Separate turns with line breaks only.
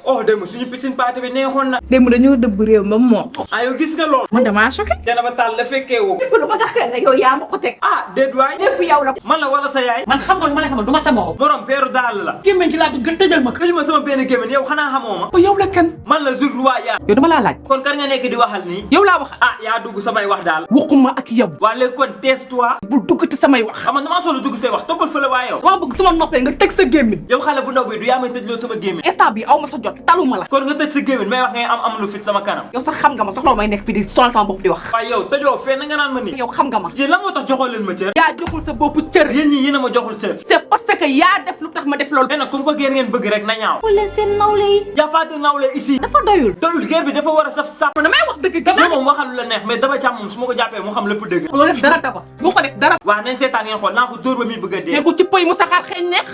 oh démb suñu piscine party bi neexoon na.
démb dañoo dëbb réew ba moom.
yow gis nga lool.
man damaa choqué.
Thiénaba Tall la fekkee woo.
lépp lu ma tax ne yow yaa ma ko teg.
déet waay.
lépp yow la.
man la wala sa yaay.
man xam nga lu ma lay xamal du ma sa morom.
borom peeru daal la.
gémmiñ gi laa bëgg tëjal ma ko.
tëj ma sama benn gémmiñ yow xanaa xamoo ma.
yow la kan.
man la Jules Royal.
yow dama laa laaj.
kon kan nga nekk di waxal nii.
yow laa wax.
yaa dugg samay wax daal.
waxuma ak yow.
waa léegi kon tais-toi.
bul duggati samay wax.
man damaa solo dugg say wax toppal fële waa yow.
dama bëgg su ma noppee nga teg sa gémmiñ.
yow xale bu ndaw bi du yaa may tëjloo sama gémmiñ.
instant bi aw ma sa jot taluma la.
kon nga tëj sa gémmiñ may wax ngay am lu fit sama kanam.
yow sax xam nga ma soxla may nekk fi di sonal sama bopp di wax.
waaye yow tëjoo fenn nga naan ma nii.
yow xam nga ma.
yéen lan moo tax joxoo leen ma cër.
yaa joxul sa bopp cër.
yéen ñii yéen a ma joxul cër.
c'est parce que yaa def lu tax ma def loolu.
mais nag comme ko guerre ngeen bëgg rek na ñaaw.
xoolal seen nawle yi.
y a pas de nawle ici.
dafa doyul.
doyul guerre bi dafa war a saf sap.
damay wax dëgg
yow moom waxal lu la neex mais daba càmm moom su ma ko jàppee mu xam lépp dëgg.
loolu def dara daba bu ko def dara.
waaw nañ seetaan ngeen xool naa ko dóor ba muy bëgg a dee.
nekkul ci pëy mu saxaar xeeñ neex.